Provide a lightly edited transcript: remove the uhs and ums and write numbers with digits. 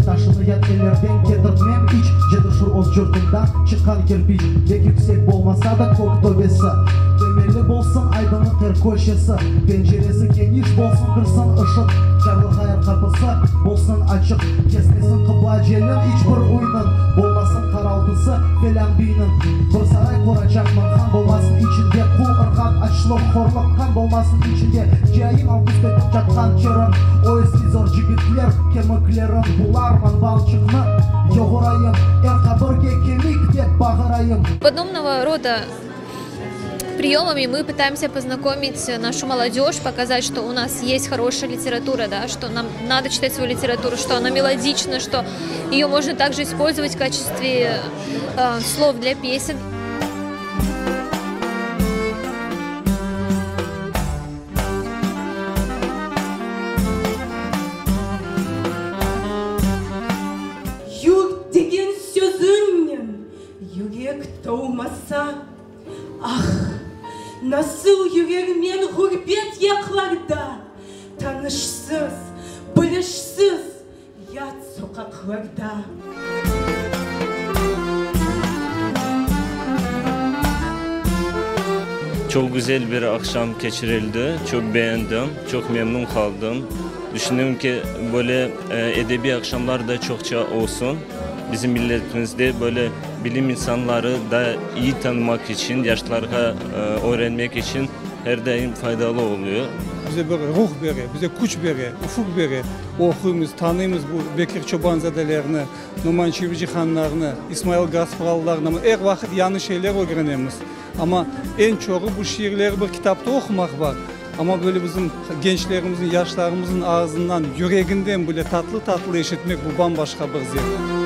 Taşını yat ellerden ketirtmem iç, Cetişir öz curtından çıqqan kirpiç. Bek yüksek bolmasa da kök töbesi, Tömeli bolsun aydınlıq er köşesi. Penceresi keniş bolsun, kirsin ışıq, Çarlığayır qapısı bolsun açıq. Kesmesin qıbla celin iç bir üyniñ, Bolmasın qaraltısı felân biyniñ. Bir saray quracaqman, han bolmasın içinde, Qul, ırğat, açlıq, horluq, qan bolmasın içinde. Caim alt-üst etip catqan çerin, O eski zor cigitler kemiklerin. Bularman balçıqnı yoğurayım, Er qabirge kemik dep bağırayım. Подобного рода приемами мы пытаемся познакомить нашу молодежь, показать, что у нас есть хорошая литература, да, что нам надо читать свою литературу, что она мелодична, что ее можно также использовать в качестве э, слов для песен. Yurt degen sözüñnen yürek tolmasa, Ah, nasıl yürermen ğurbet yaqlarda, Tanışsız, bilişsiz yat soqaqlarda. Çoq güzel bir aqşam keçirildi, çoq beğendim, çoq memnun qaldım. Düşünüyorum ki, böyle edebiy aqşamlar da çoqça olsun. Bizim milletimizde böyle bilim insanları da iyi tanımaq içün, yaşlarğa öğrenmek içün er daim faydalı oluyor. Bize bir ruh bere, bize küç bere, ufuq bere. Oquymız, tanıymız bu Bekir Çobanzadelerni, Noman Çelebicihanlarnı, İsmail Gaspralılarnı. Er vaqıt yañı şeyler ögrenemiz. Amma eñ çoğu bu şiirleri bir kitapta oqumaq bar. Amma böyle bizim gençlerimizniñ, yaşlarımıznıñ ağzından, yüreginden böyle tatlı-tatlı eşitmek, bu bam-başqa bir zevq.